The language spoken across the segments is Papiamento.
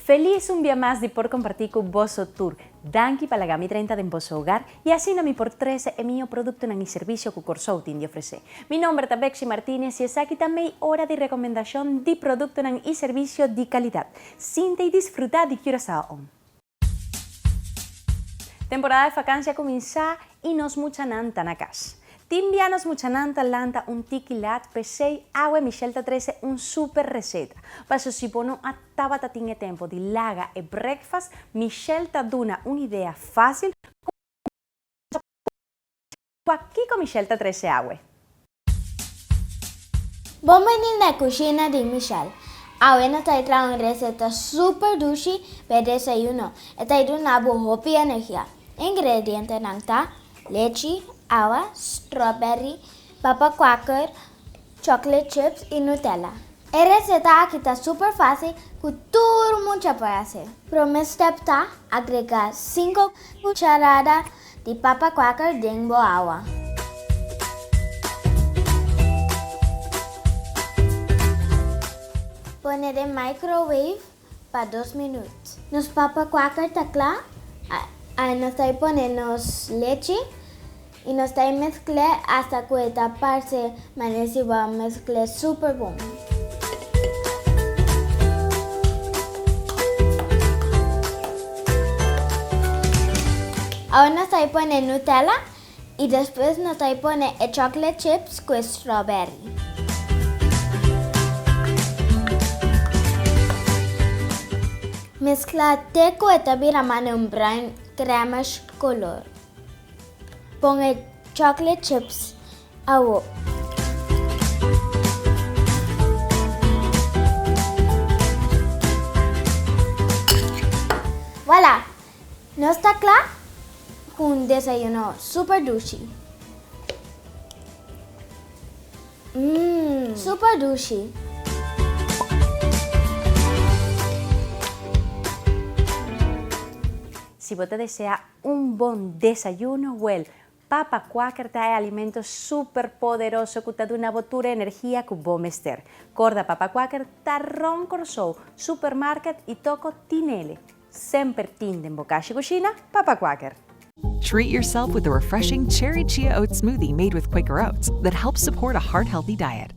Feliz un bia mas di por comparti cu boso tur. Danki pa laga mi drenta den boso hogar y asina mi por trece e miho productonan y servicio cu Corsou tin di ofrece. Mi nomber ta Bexy Martinez y esaki ta mei ora di recomendacion di productonan y servicio di calidad. Sinta y disfruta di Curaçao On. Temporada di vakantie a kuminsá i nos muchanan ta na kas. Tin bia nos muchanan ta lanta un tiki lat, p'esei awe Michelle ta trese un super reseta. Paso si bo no a tabata tin e tempo di laga e breakfast, Michelle ta duna un idea fásil kon Wak kiko Michelle ta trese awe. Bon bini na kushina di Michelle. Awe nos ta traha un reseta super dushi pa e desayuno. E ta duna bo hopi energia. E ingredientenan ta, lechi, awa, strawberry, papa kwaker, chocolate chips y Nutella. E reseta aki ta super facil cu tur mucha por haci. Prome step ta agrega cinco cucharada Di papa kwaker den bo awa. Pone den microwave pa dos minuut. Nos papa kwaker ta kla, ai nos ta pone nos lechi y nos ta mezcl'e hasta cu e ta parce manera si bo a mezcl'e super bon. Awor nos ta pone Nutella y despues nos ta pone e chocolate chips cu e strawberry. Mezcla te cu e ta bira mane un bruin cremish color. Pon e chocolate chips Awo. Wala! Nos ta kla ku un desayuno super dushi. Mmm, super dushi! Si bo ta desea un bon desayuno, wel, Papa Kwaker ta e alimento super poderoso ku ta duna bo tur e energia ku bo mester. Korda Papa Kwaker ta rond Kòrsou, supermarket i toko tin ele. Semper tin den bo kashi kushina Papa Kwaker. Treat yourself with a refreshing cherry chia oat smoothie made with Quaker Oats that helps support a heart-healthy diet.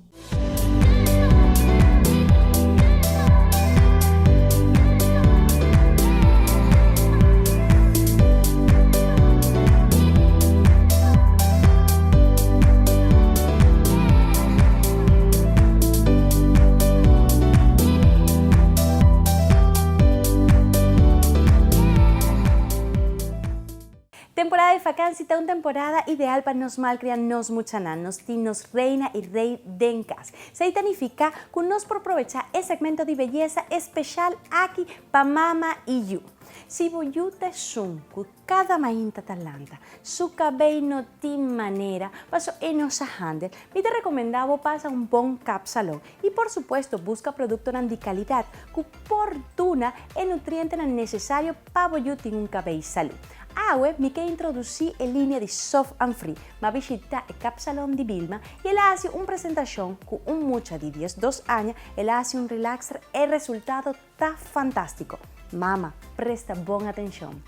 Temporada di vakansi ta un temporada ideal pa nos malkria nos muchanan. Nos tin nos reina i rei den kas. Esei ta nifiká ku nos por probechá e segmento di beyesa espeshal aki pa mama i yu. Si bo yu ta esun ku kada mainta ta lanta, su kabei no tin manera, paso e no sa handel, mi ta rekomendá bo pasa un bon kapsalon i por supuesto buska produktonan di kalidat ku por duna e nutrientenan nesesario Pa bo yu tin un kabei salú. Awe mi ke introdusí e linia di Soft and Free. M'a bishitá e kapsalon di Bilma i el a hasi un presentashon ku un mucha di diesdos aña, el a hasi un relaxer, e resultado ta fantástiko. Mama, presta bon atenshon.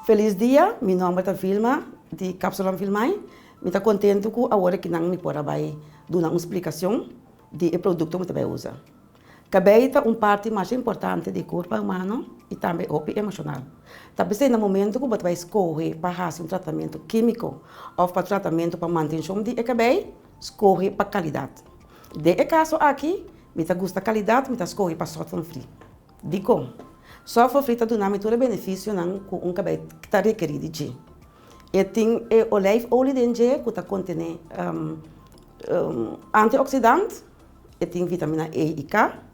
Felis dia, mi nomber ta Vilma di Kapsalon Vilmay. Mi ta kontentu ku awor akinan mi por a bai duna un splikashon di e produkto ku mi ta bai usa. Kabei ta un parti masha importante di kurpa humano i tambe hopi emoshonal. Ta p'esei na momentu ku bo ta bai skohe pa hasi un tratamentu kímiko òf pa tratamentu pa mantenshon di e kabei, skohe pa kalidat. Den e kaso aki, mi ta gusta kalidat, mi ta skohe pa Soft Free. Dikon? Soft Free ta duna mi tur e benefisionan ku un kabei ta rekerí di dje. E tin e olijfolie den dje ku ta kontené antioxidant, e tin vitamina E i K,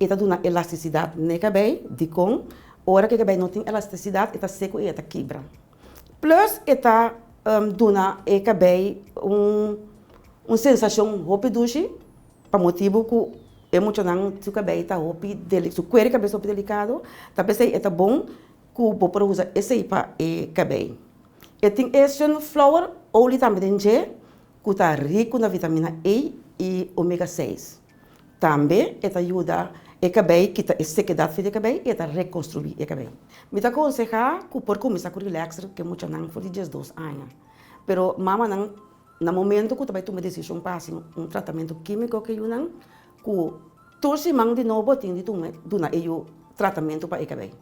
e ta duna elastisidat n'e kabei, dikon ora ku e kabei no tin elastisidat e ta seku i e ta kibra. Plus e ta duna e kabei un un sensashon hopi dushi pa motibu ku e muchanan su kabei ta hopi su kuer di kabes hopi delikado, ta p'esei e ta bon. ku bo por usa esei pa e kabei. E tin e sunflower olie tambe den dje ku ta riku na vitamina E i omega seis. Tambe e ta yuda e kabei kita e sekedat for di e kabei i e ta rekonstruí e kabei. Mi ta konsehá ku por kuminsá ku relaxer ku e muchanan for di diesdos aña. Pero mamanan na momento ku ta bai tuma e desishon pa hasi un tratamentu kímiko ku e yunan ku tur siman di nobo tin di tuma duna e yu tratamentu pa e kabei.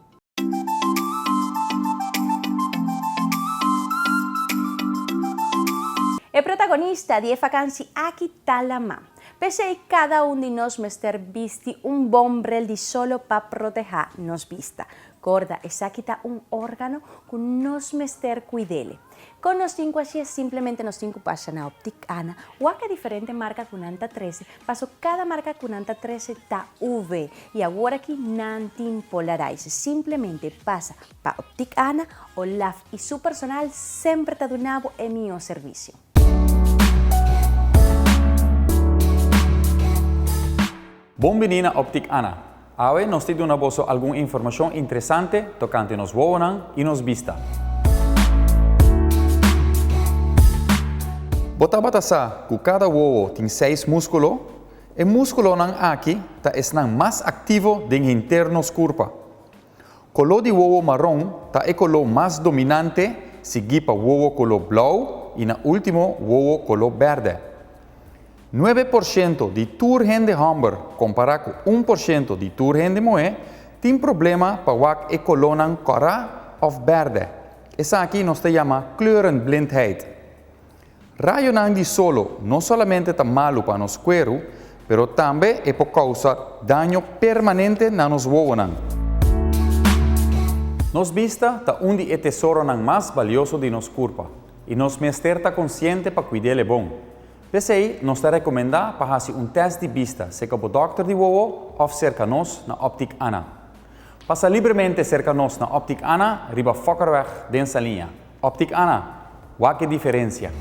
E protagonista di e fakansi aki ta Lamá. P'esei kada un di nos mester bisti un bon brel di solo pa protehá nos bista. Korda, esaki ta un órgano ku nos mester kuid'el. Kon nos tin ku hasié? Simplemente nos tin ku pasa na Optic Ana wak e diferente marka ku nan ta trese, paso kada marka ku nan ta trese ta UV i awor aki nan tin polarize. Simplemente pasa pa Optic Ana, Olaf i su personal semper ta duna bo e mihó servisio. Bon bini na Optic Ana. Awe nos ta duna boso algun informashon interesante tokante nos wowonan i nos bista. Bo tabata sa ku kada wowo tin seis múskulo? E múskulonan aki ta esnan mas aktivo den henter nos kurpa. Koló di wowo maron ta e koló mas dominante, siguí pa wowo koló blou i na último wowo koló bèrdè. 9% di tur hende hòmber kompará ku 1% di tur hende muhé tin problema pa wak e kolónan kòrá òf bèrdè. Esaki nos ta yama kleurenblindheid. Rayonan di solo no solamente ta malu pa nos kueru, pero tambe e por kousa daño permanente na nos wowonan. Nos bista ta un di e tesoronan mas balioso di nos kurpa i nos mester ta konsiente pa kuid'el e bon. P'esei nos ta rekomendá pa hasi un tèst di bista serka bo dòkter di wowo òf serka nos na Optik Anna. Pasa libremente serka nos na Optik Anna riba Fokkerweg den Saliña. Optik Anna, wak e diferensia.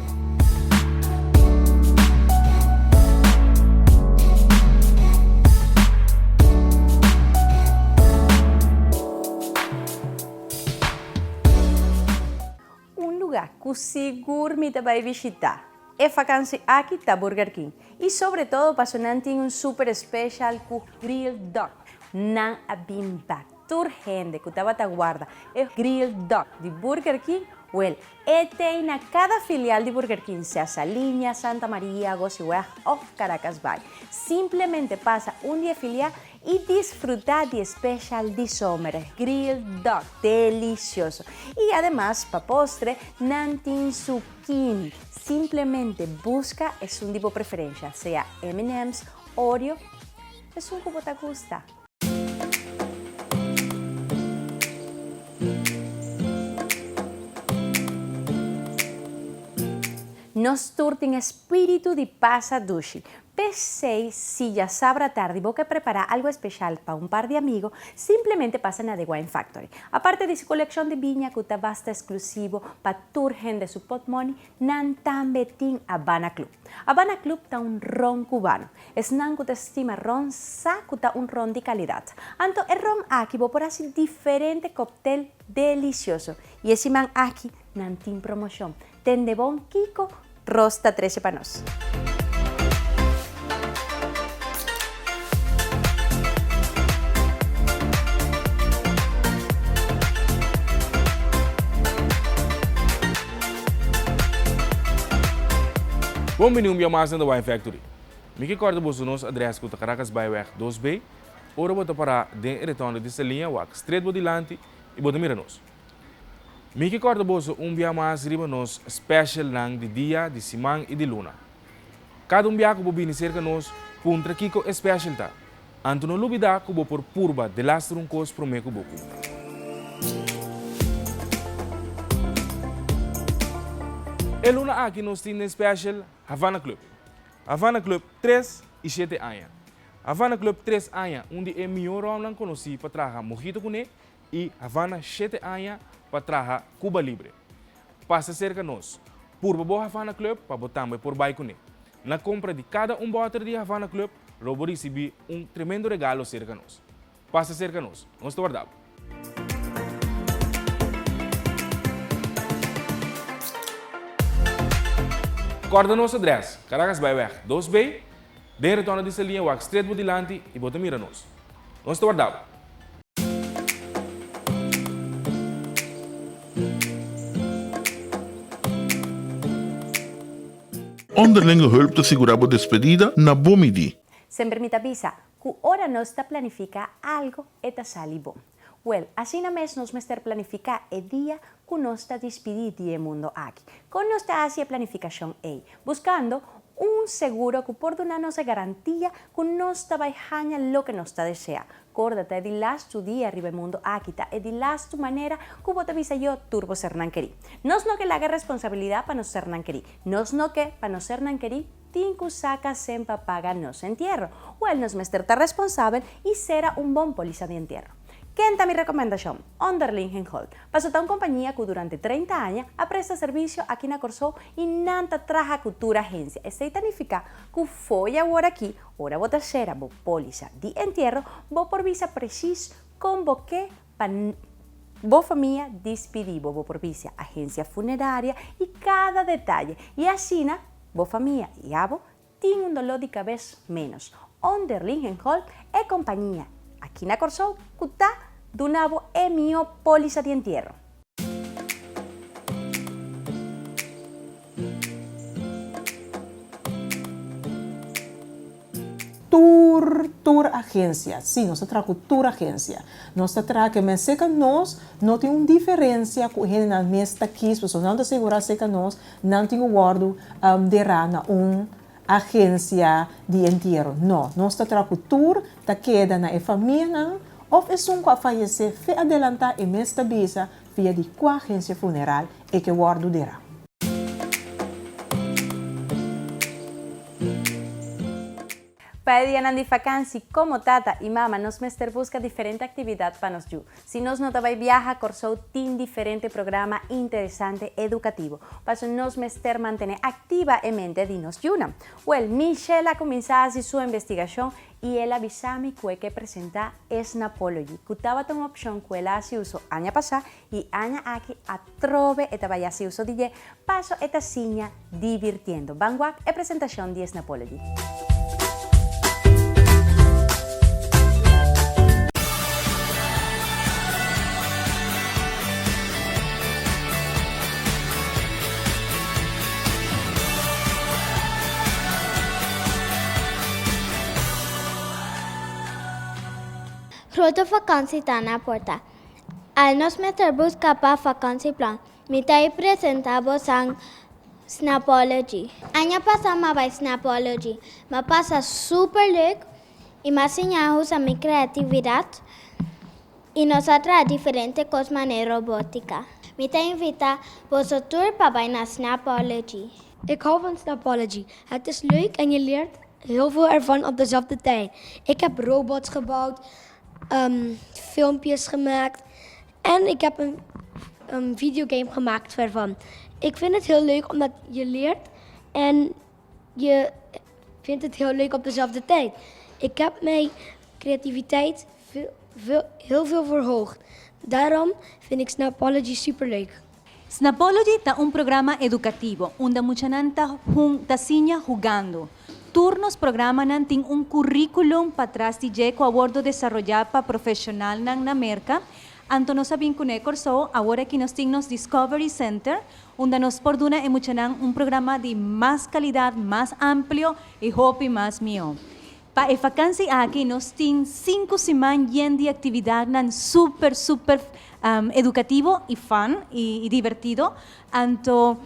Un lugá ku sigur mi ta bai bishitá e fakansi aki ta Burger King i sobre todo paso nan tin un super special ku grilled dog. Nan a bin bak. Tur hende ku tabata warda e grilled dog di Burger King, wel, e tei na kada filial di Burger King, sea Saliña, Santa Maria, Gosiweg òf Caracasbaai. Simplemente pasa un di e filial i disfrutá di e special di zomer, grilled dog delicioso. I ademas, pa postre, nan tin zucchini. Simplemente buska esun di bo preferensha, sea M&M's, Oreo, esun ku bo ta gusta. Nos tur tin e spiritu di pasa dushi. P'esei, si djasabra tardi bo ke prepará algu espeshal pa un par di amigo, simplemente pasa na The Wine Factory. Aparte di su kolekshon di biña ku ta basta eksklusivo pa tur hende su potmoni, nan tambe tin Habana Club. Habana Club ta un ron cubano. Esnan ku ta stima ron sa ku ta un ron di kalidat. Anto e ron aki bo por hasi diferente koktel delisioso. I e siman aki nan tin promoshon. Tende bon kiko Ros ta trese pa nos. Bon bini un bia mas na The Wine Factory. Mi ke kòrda boso nos adrès ku ta Caracas Byweg dos B. Ora bo ta pará den e retonde di Saliña wak stret bo dilanti i bo ta mira nos. Mi ke kòrda boso un bia mas riba nos specialnan di dia, di siman i di luna. Kada un bia ku bo bini serka nos, puntra kiko e special ta. Anto no lubidá ku bo por purba delaster un kos promé ku bo kumpra. E luna aki nos tin den special Havana Club. Havana Club tres i shete aña. Havana Club tres aña, un di e mihó ròmnan konosí pa traha mojito kuné i Havana shete aña pa traha Cuba Libre. Pasa serka nos. Purba bo Havana Club pa bo tambe por bai kuné. Na kompra di kada un bòter di Havana Club lo bo risibí un tremendo regalo serka nos. Pasa serka nos, nos ta warda bo. Kòrda nos adrès, Caracasbaaiweg 2B, den retorno di Saliña wak stret bo dilanti i bo ta mira nos. Nos ta warda bo. Onderlinge hulp ta sigurá bo despedida na bo midí. Semper mi ta bisa ku ora nos ta planifiká algu e ta sali bon. Wèl, asina mes nos mester planifiká e dia ku nos ta dispidí di e mundo aki. Kon nos ta hasi e planifikashon ei? Buskando un seguro ku por duna nos e garantia ku nos ta bai haña loke nos ta deseá. Korda ta e di lastu dia riba e mundo aki ta e di lastu manera ku bo ta bisa yo tur bo sernan kerí. Nos no ke laga e responsabilidat pa nos sernan kerí. Nos no ke pa nos sernan kerí tin ku saka sen pa paga nos entierro. Wèl nos mester ta responsabel i sera un bon polisa di entierro. Ken ta mi rekomendashon? Onderling Hengold. Paso ta un kompania ku durante 30 aña a presta servisio aki na Kòrsou i nan ta traha ku tur agensia. Esei ta nifiká ku fo'i awor aki, ora bo ta sera bo polisa di entierro, bo por bisa presis kon bo ke pa bo famia dispidí bo. Bo por bisa agensia funeraria i kada detaye. I asina bo famia i abo Tin un doló di kabes ménos. Onderling Hengold e kompania aki na Kòrsou ku ta duna bo e mihó pólisa di entiero. Tur tur agencia, si nos ta traha cu tur agencia. Nos ta traha ke men seca nos no tin un diferencia cu hendenan mes ta kies pasobra nan ta segura seca nos nan tin cu wordo dera na un agencia di entiero. No, nos ta traha cu tur ta keda na e famianan of esun cu a fayece fe adelanta e mes ta bisa via di cua agencia funeral e ke wordo dera. Pa e dianan di fakansi, komo tata i mama nos mester buska diferente aktividat pa nos yu. Si nos no ta bai biaha, Kòrsou tin diferente programa interesante edukativo. Paso nos mester mantené aktiva e mente di nos yunan. Wèl, Michelle a kuminsá hasi su investigashon I el a bisa mi ku e ke presentá e Snapology, ku tabata un opshon ku el a hasi uso aña pasá i aña aki atrobe e ta bai hasi uso di dje, paso e ta siña divirtiendo. Ban wak e presentashon di e Snapology. Grote vakantie ta na porta. Al nos mester buska pa vakantieplan. Mi ta e presenta bosan Snapology. Aña pasa m'a bai Snapology. M'a pasa super leuk i m'a siña usa mi kreatividat i nos a traha diferente kos manera robotika. Mi ta invita boso tur pa bai na Snapology. Ik hou van Snapology. Het is leuk en je leert heel veel ervan op dezelfde tijd. Ik heb robots gebouwd, filmpjes gemaakt en ik heb een, een videogame gemaakt ervan. Ik vind het heel leuk omdat je leert en je vindt het heel leuk op dezelfde tijd. Ik heb mijn creativiteit veel, veel, heel veel verhoogd. Daarom vind ik Snapology superleuk. Snapology ta un programa edukativo unda muchanan ta hun ta siña hugando. Tur nos programanan tin un curriculum patras di dje cu a wordo desaroya pa profesionalnan na Merca. Anto nos a bin cune Corsou, awor aki nos tin nos Discovery Center unda nos por duna e muchanan un programa di mas calidad, mas amplio y hopi mas miho. Pa e vakansi aki nos tin sinku siman yen di aktividatnan super super edukativo i fun i divertido. Anto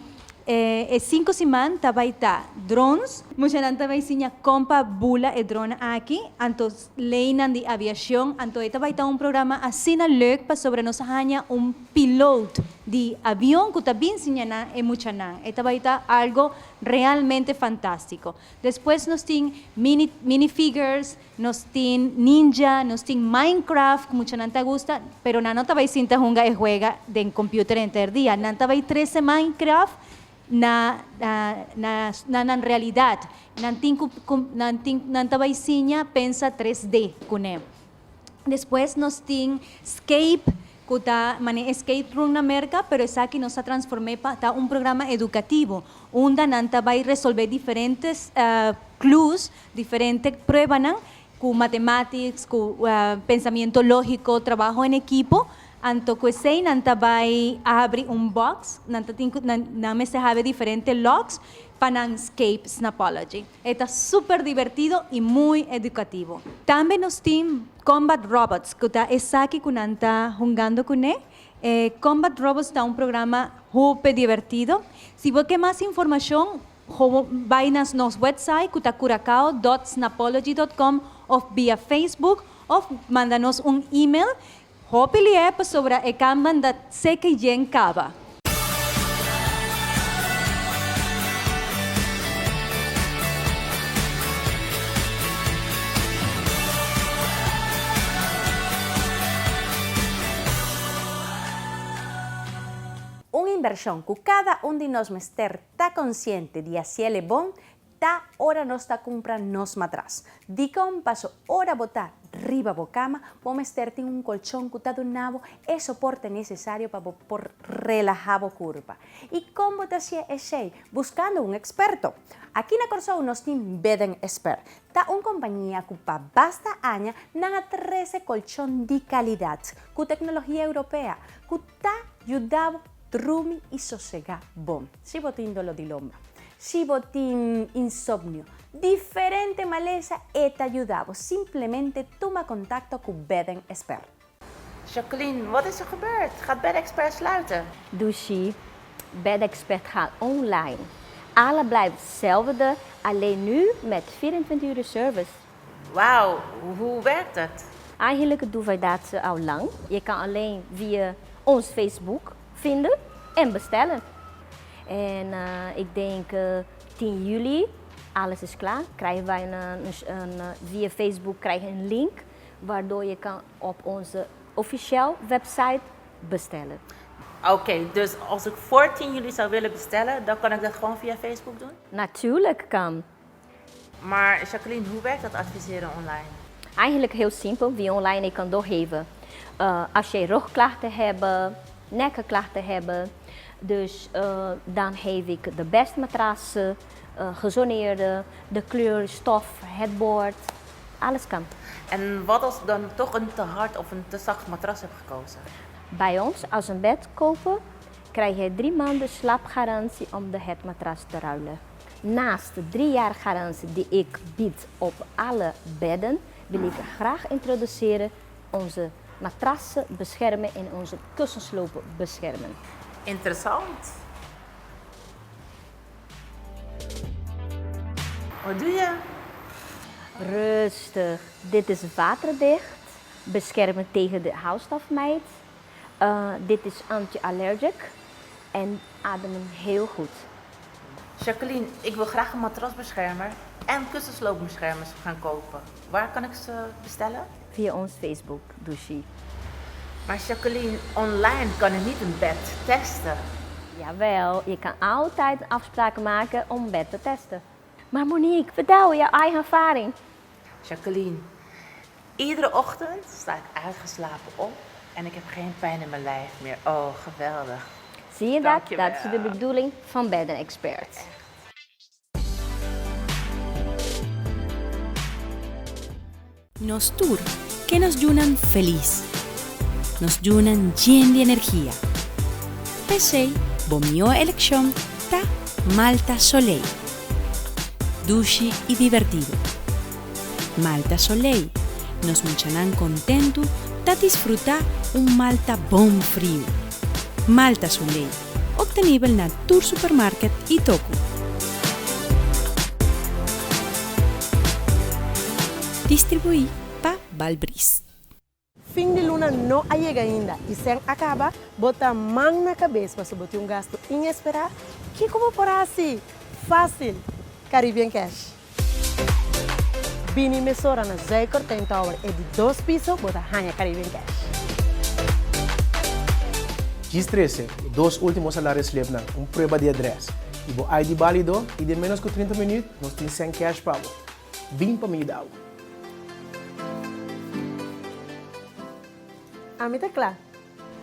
e sinku siman ta bai ta drones. Muchanan ta bai siña kon pa bula e drone aki, anto leinan di aviashon. Anto e ta bai ta un programa asina leuk pasobra nos a haña un piloot di avion ku ta bin siña nan e muchanan. E ta bai ta algo realmente fantástiko. Despues nos tin mini mini figures, nos tin ninja, nos tin Minecraft ku muchanan ta gusta, pero nan no ta bai sinta hunga e huega den computer henter dia. Nan ta bai trese Minecraft na na na nan realidat. Nan tin ku nan tin nan ta bai siña pensa 3D kuné. Despues nos tin Scape. ku ta mane escape room na Merka, pero esaki nos a transform'é pa ta un programa edukativo, unda nan ta bai resolvé diferentes clues, diferente pruebanan ku matematics, ku pensamiento lógiko, trabaho en ekipo. Anto ku esei nan ta bai habri un box, nan ta tin ku nan nan mester habri diferente locks pa nan scape Snapology. E ta super divertido i muy edukativo. Tambe nos tin Combat Robots ku ta esaki ku nan ta hungando kuné. E Combat Robots ta un programa hopi divertido. Si bo ke mas informashon, Ho bai na nos website ku ta curacao dot snapology dot com of via Facebook of manda nos un email. Hopi lié pasobra e kanban ta seke yen kaba. Un invershon ku kada un di nos mester Ta konsiente di hasiel e bon ta ora nos ta kumpra nos matras. Dikon? Paso ora bo ta riba bo kama, bo mester tin un kolchon ku ta duna bo e soporte nesesario pa bo por relahá bo kurpa. I kon bo ta hasié esei? Buskando un eksperto. Aki na Kòrsou nos tin Beden Expert. Ta un kompania ku pa basta aña nan a trese kolchon di kalidat, ku teknologia europea, ku ta yuda bo Drumi i sosegá bon. Si bo tin doló di lomba, si bo tin insomnio, diferente malesa e ta yuda bo. Simplemente tuma kontakto ku Beden Expert. Jacqueline, wat is er gebeurd? Gaat Bed Expert sluiten? Dushi, Bed Expert gaat online. Alle blijft hetzelfde, alleen nu met 24 uur service. Wauw, hoe werkt het? Eigenlijk doen wij dat al lang. Je kan alleen via ons Facebook vinden en bestellen. En uh, ik denk uh, eh, 10 juli, alles is klaar. Krijgen wij een, een, een, eh, via Facebook krijg een link waardoor je kan op onze officieel website bestellen. Oké, dus als ik voor 10 juli zou willen bestellen, dan kan ik dat gewoon via Facebook doen? Natuurlijk kan. Maar Jacqueline, hoe werkt dat adviseren online? Eigenlijk heel simpel, via online ik kan doorgeven. Uh, als jij rugklachten hebt, nekkenklachten hebben, dus uh, dan geef ik de beste matrassen, uh, gezoneerde, de kleur, stof, het bord, alles kan. En wat als ik dan toch een te hard of een te zacht matras heb gekozen? Bij ons, als een bed kopen, krijg je drie maanden slaapgarantie om de het matras te ruilen. Naast de drie jaar garantie die ik bied op alle bedden, wil ik graag introduceren onze matrassen beschermen en onze kussenslopen beschermen. Interessant. Wat doe je? Rustig. Dit is waterdicht, beschermen tegen de huisstofmijt. Uh, dit is anti-allergic en ademen heel goed. Jacqueline, ik wil graag een matrasbeschermer en kussensloopbeschermers gaan kopen. Waar kan ik ze bestellen? Via ons Facebook, Douchie. Maar Jacqueline, online kan ik niet een bed testen. Jawel, je kan altijd afspraken maken om bed te testen. Maar Monique, vertel jouw eigen ervaring. Jacqueline, iedere ochtend sta ik uitgeslapen op en ik heb geen pijn in mijn lijf meer. Oh, geweldig. Zie je dat? Dat is de bedoeling van Bedden Expert. Nos tur ke nos yunan felis. Nos yunan yen di energia. P'esei bo mihó elekshon ta Malta Soleil. Dushi i divertido. Malta Soleil, nos muchanan kontentu ta disfrutá un malta bon friu. Malta Soleil, obtenibel na tur supermarket i toko. Distribuí pa Balbris. Fin di luna no a yega ainda y sen a caba, bo ta man na cabes pasobra bo tin un gasto inespera? Kico bo por haci? Facil! Caribbean Cash. Bini mesora na Zuikertuin Tower e di dos piso bo ta haña Caribbean Cash. Djis trese e dos ultimo salario slipnan, un prueba di adres y bo ID balido y den menos cu 30 minuut nos tin cen cash pa bo. Bin pa mi yuda bo. Ami ta kla.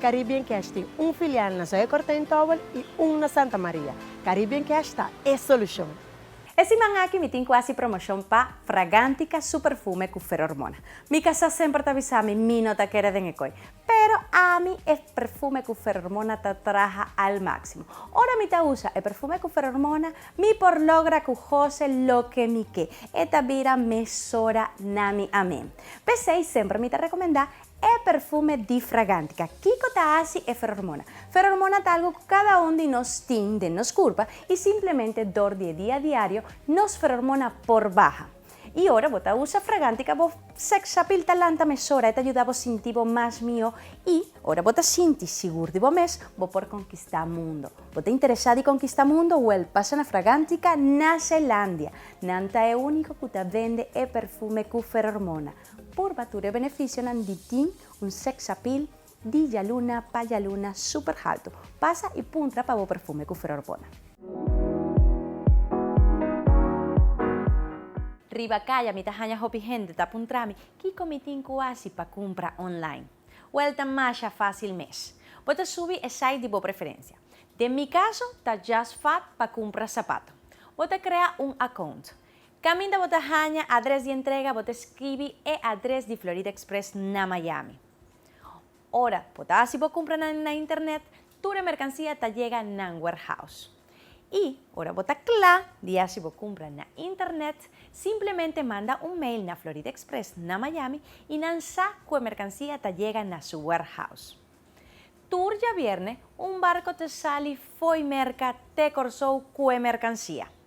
Caribbean Cash tin un filial na Zuikertuin Tower i un na Santa Maria. Caribbean Cash ta e solushon! E siman aki mi tin ku hasi promoshon pa Fragantica su perfume ku ferormona. Mi kasá semper ta bisa mi mi no ta kere den e koi, pero ami e perfume ku ferormona ta traha al máksimo. Ora mi ta usa e perfume ku ferormona, mi por logra ku Jose loke mi ke. E ta bira mesora na mi amé. P'esei semper mi ta rekomendá E perfume di Fragantica. Kiko ta hasi e ferormona? Ferormona ta algo ku kada un di nos tin den nos kurpa i simplemente dor di e dia diario nos ferormona por baha. I ora bo ta usa Fragantica bo sex appeal ta lanta mesora, e ta yuda bo sinti bo mas mihó i ora bo ta sinti sigur di bo mes bo por konkistá mundo. Bo ta interesá di konkistá mundo? Wèl pasa na Fragantica na Zelandia. Nan ta e úniko ku ta bende e perfume ku ferormona. Purba tur e beneficionan di tin un sex appeal di djaluna pa djaluna super haltu. Pasa y puntra pa bo perfume cu ferormona. Riba caya mi ta haña hopi hende ta puntra mi kico mi tin cu haci pa cumpra online. Wel ta masha facil mes. Bo ta subi e site di bo preferencia. Den mi caso ta Just Fat pa cumpra sapato. Bo ta crea un account. Caminda bo ta haña adres di entrega bo ta scribi e adres di Florida Express na Miami. Ora bo ta haci bo cumpranan na internet, tur e mercancia ta yega nan warehouse. Y ora bo ta cla di haci bo cumpra na internet, simplemente manda un mail na Florida Express na Miami y nan sa cu e mercancia ta yega na su warehouse. Tur djabierne un barco ta sali fo'i Merca te Corsou cu e mercancia.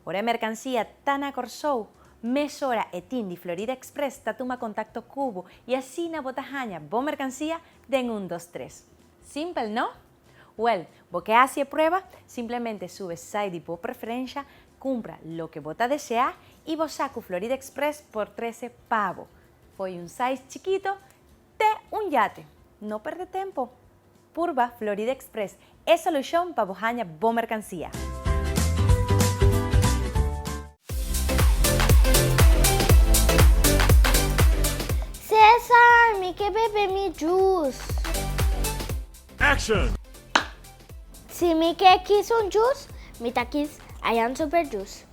Ora e merkansia ta na Kòrsou, mesora e tim di Florida Express ta tuma kontakto ku bo i asina bo ta haña bo merkansia den un dos tres. Simpel, no? Wèl, bo ke hasi e prueba? Simplemente sube site di bo preferensha, kumpra loke bo ta deseá i bo sa ku Florida Express por trese pa bo. Fo'i un size chikito te un yate. No pèrdè tempu! Purba Florida Express, e solushon pa bo haña bo merkansia. Cesar, mi ke bebe mi juice. Action! Si mi ke kis un juice, mi ta kis Ayan Super Juice.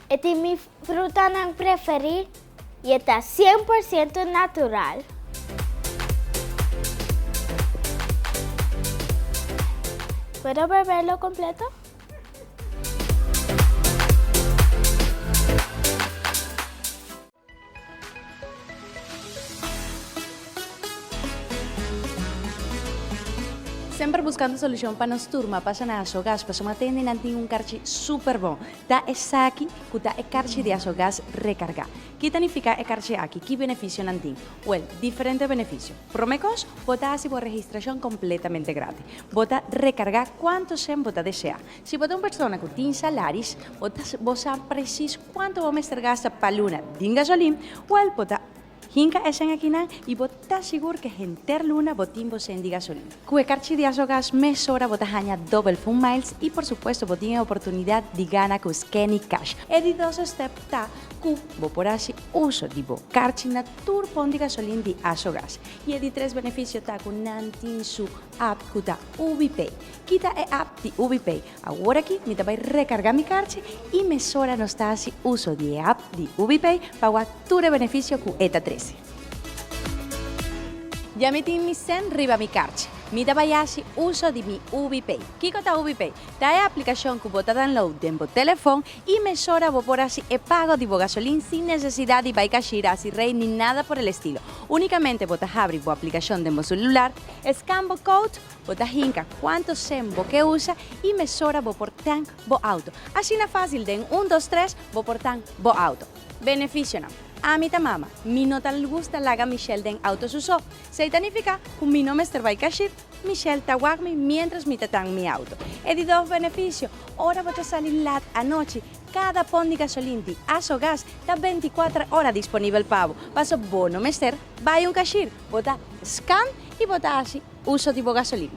E tin mi frutanan preferí i e ta 100% natural. Puedo beberlo completo? Semper buscando solucion pa nos turma pasa na Asogas pasobra tende nan tin un karchi super bon. Ta esaki ku ta e karchi di Asogas rekargá. Ki ta nifiká e karchi aki? Ki benefisio nan tin? Wèl, diferente benefisio. Promé kos, bo ta hasi bo registrashon kompletamente gratis. Bo ta rekargá kuantu sèn bo ta deseá. Si bo ta un persona ku tin salaris, bo ta bo sa presis kuantu bo mester gasta pa luna den gasolin, wèl bo ta hinka e sèn akinan i bo ta sigur ke henter luna bo tin bo sèn di gasolin. Ku e karchi di Asogas mesora bo ta haña dobel fun miles i por supuesto bo tin e oportunidat di gana ku Scanny Cash. E di dos step ta ku bo por hasi uso di bo karchi na tur pon di gasolin di Asogas. I e di tres benefisio ta ku nan tin su app ku ta UbiPay. Kita e app di UbiPay. Awor aki mi ta bai rekargá mi karchi i mesora nos ta hasi uso di e app di UbiPay pa wak tur e benefisio ku e ta trese. Ya mi tin mi sèn riba mi karchi. Mi ta bai hasi uso di mi UbiPay. Kiko ta UbiPay? Ta e aplikashon ku bo ta download den bo telefon i mesora bo por hasi e pago di bo gasolin sin nesesidat di bai kashira, hasi rei ni nada por el estilo. Únikamente bo ta habri bo aplikashon den bo selular, scan bo code, Bo ta hinka kuantu sen bo ke usa i mesora bo por tank bo auto. Asina fásil den un dos tres bo por tank bo auto. Benefisionan. Ami ta mama, mi no ta gusta laga Michelle den auto su so. Esei ta nifiká ku mi no mester bai kashir, Michelle ta wak mi miéntras mi ta tank mi auto. E di dos benefisio, ora bo ta sali lat anochi, kada pon di gasolin di Asogas ta bentikuater ora disponibel pa bo. Paso bo no mester bai un kashir, bo ta scan i bo ta hasi Uso di bo gasolin.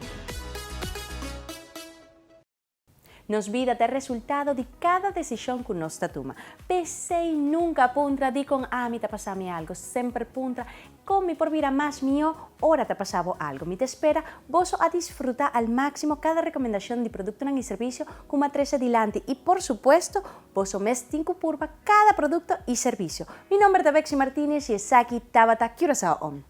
Nos bida ta e resultado di kada desishon ku nos ta tuma. P'esei nunka puntra dikon ami ta pasa mi algu. Semper puntra, Kon mi por bira mas mihó ora ta pasa bo algu? Mi ta spera boso a disfrutá al máksimo kada rekomendashon di produktonan i servisio ku mi a trese dilanti i por supuesto boso mes tin ku purba kada produkto i servisio. Mi nomber ta Bexy Martinez i esaki tabata Curaçao On.